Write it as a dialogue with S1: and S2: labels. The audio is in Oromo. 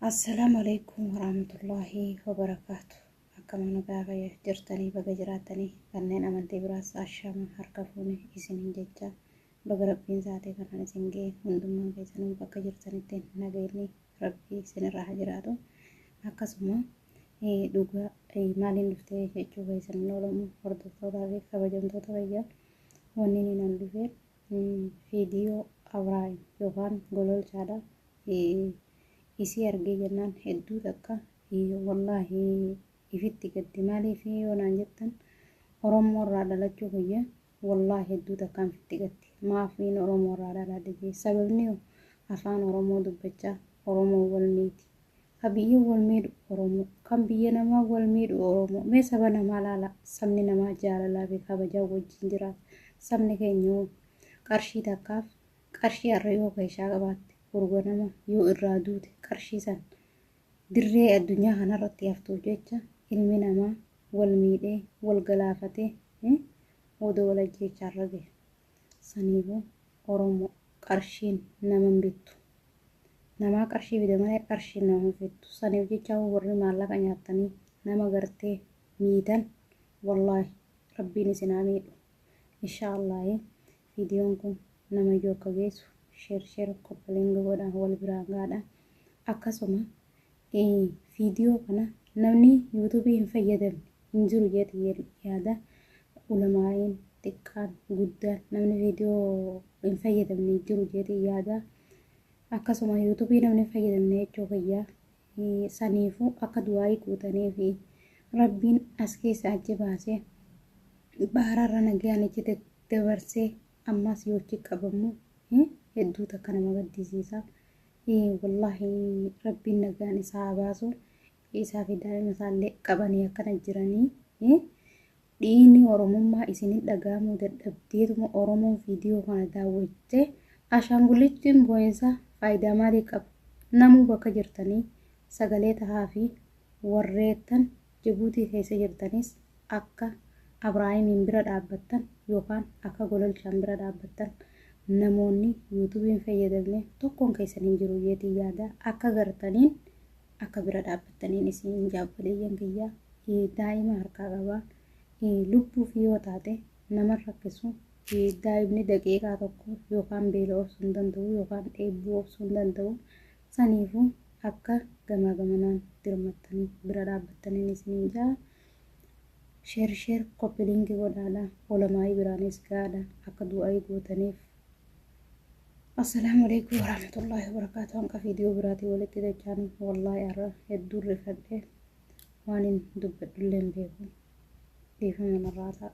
S1: Assalaamu alaikum warahmatullaahi wabarakaatu. Akkam nagaa fayyaa jirtanii baga jiraattanii kanneen amantii biraas ashama harka fuune isiniin jecha baga rabbiin sa'aatii kanaan isin ga'e hundumaa keessanuu bakka jirtanitti nageenyi rabbii isinirraa haa jiraatu. Akkasuma dhugaa maaliin dhuftee jechuu keessan hin oolamu hordoftootaa fi kabajamtoota fayyaa wanni inni nan dhufee viidiyoo Abrahaam yookaan gololchaadha. Isii argee jennaan hedduu takka wallaahi ifitti gaddi maaliif yoo naan jettan Oromoo irraa dhalachuu kiyya wallaahi hedduu takkaan ifitti gaddi maafiin Oromoo irraa dhaladhe jee sababni afaan Oromoo dubbachaa Oromoo wal miiti ka biyya wal miidhu Oromoo kan biyya namaa wal miidhu Oromoo mee saba namaa laala sabni namaa jaalalaa fi kabajaa wajjin jiraata sabni keenya qarshii takkaaf Qarshii har'a yoo keeshaa qabaatte boru ganama yoo irraa duute qarshii san dirree addunyaa kanarratti haftuuf jecha ilmi namaa wal miidhee wal galaafatee odoo wal ajjeechaa irra gahe. Saniifuu Oromoo qarshiin nama hin bittu. Namaa qarshii fida malee qarshiin nama hin fittu. Saniif jecha warri maallaqa nyaattanii nama gartee miitan wallaahi rabbiin isin haa miidhu. Inshaa Allaahi Viidiyoon kun nama ijoo akka geessu share share copy link godhaa wal biraan gaadha. Akkasuma viidiyoo kana namni yuutuubii hin fayyadamne hin jiru jeeti yaada. Ulamaa'iin xiqqaan guddaan namni viidiyoo hin fayyadamne hin jiru jeeti yaada. Akkasuma yuutuubii namni hin fayyadamne jechuu kiyyaa saniifuu akka du'aayii guutanii fi rabbiin as keessa achi baasee baararra nagayaan achi dabarsee ammas yoo achi qabamu hedduu takka nama gaddisiisa. Wallaahi rabbiin nagaan isaa haa baasu. Isaa fi daa'ima isaallee qabanii akkana jiranii. Dhiigni Oromummaa isinin dhaga'amuu dadhabdeetuma Oromoon viidiyoo kana daawwattee ashaangulliittiin boo'insa faayidaa maalii qaba? Namuu bakka jirtanii sagalee tahaa fi warreettan Jibuutii keessa jirtanis akka Abraahimiin bira dhaabbattan yookaan akka Gololchaan bira dhaabbattan namoonni yuutuubiin fayyadamne tokkoon keessan hin jiru jeetiin yaada akka gartaniin akka bira dhaabbattaniin isin jaabboleeyyan kiyyaa daa'ima harkaa qaba. Lubbuuf yoo taate nama rakkisu daa'imni daqiiqaa tokko yookaan beela obsuu hin danda'u yookaan dheebuu obsuu hin danda'u. Saniifuu akka gamaa gamanaan dirmattanii bira dhaabbattaniin isiniin ja'a. Sheer sheer koppi linkii godhaadha. Olamaayii biraanis gaadha akka du'aayii gootaniif. Assalaamu alaikum warahmatullahi wabarakatuh. Hanqa viidiyoo biraatii walitti dachaanu wallaahi har'a hedduu rifadhe. Waanin dubbadhullee hin beeku. Dhiifama narraa ta'a.